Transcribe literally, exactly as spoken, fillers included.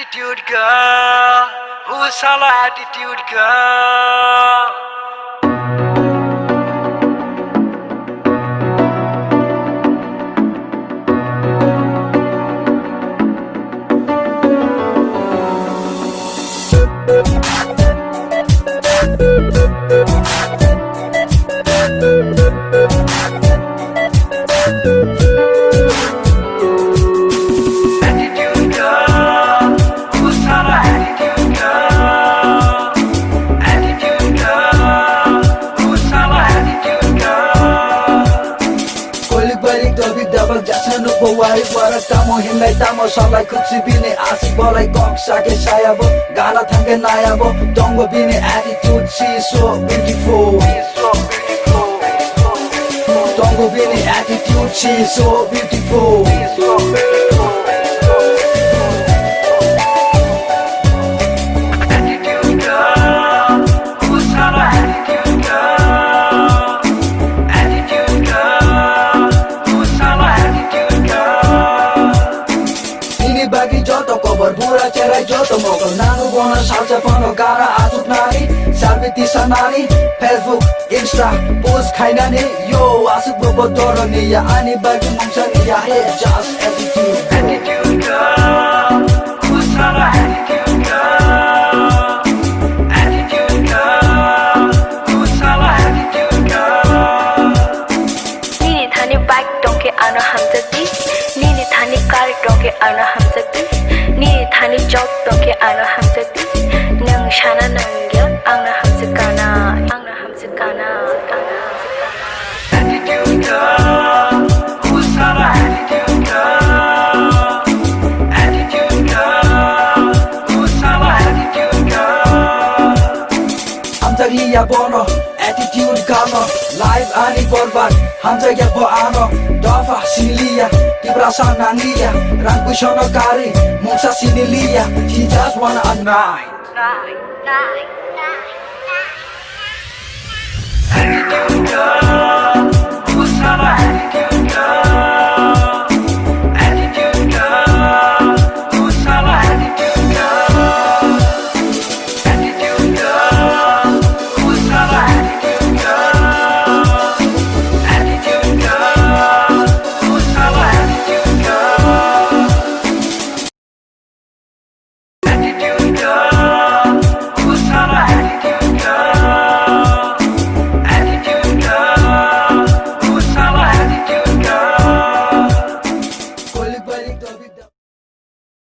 Attitude girl, who's all attitude girl? Koilik bailik dobik dabak jasna nukbo warik warak, tamo hinlai tamo salai khukchi bini asik bolai kok sake sayabo gana thangke nayabo. Tongo bini attitude, she is so beautiful. Tongo bini attitude, she is so beautiful. Attitude girl, who's all attitude girl? Attitude girl, who's all attitude girl? Nini bagwi joto kobor bura cherai joto mokol nanu bono salsa phano gara asuk nari sarbi tisa nari Facebook Insta post khainani yo asuk bobo doro niya ani bagwi mungsa niya he just attitude. Attitude girl, who's all attitude girl? Attitude girl, who's all attitude girl? Nini thani bike tongkhe ano hamjakdi, nini thani car tongkhe ano hamjakdi, nini thani job tongkhe ano hamjakdi. Nwng sana nangya, angno hamjak kana, angno hamjak kana, angno hamjak kana. Attitude girl, who's all attitude girl? Attitude girl, who's all attitude girl? Hamjak liya bono, attitude gano, life ani borbad. Hamjak ya bo ano, dofa sini liya, tiprasa nang liya, rang puisono kari, mungsa sini liya. She just wanna a night. Attitude girl, who's all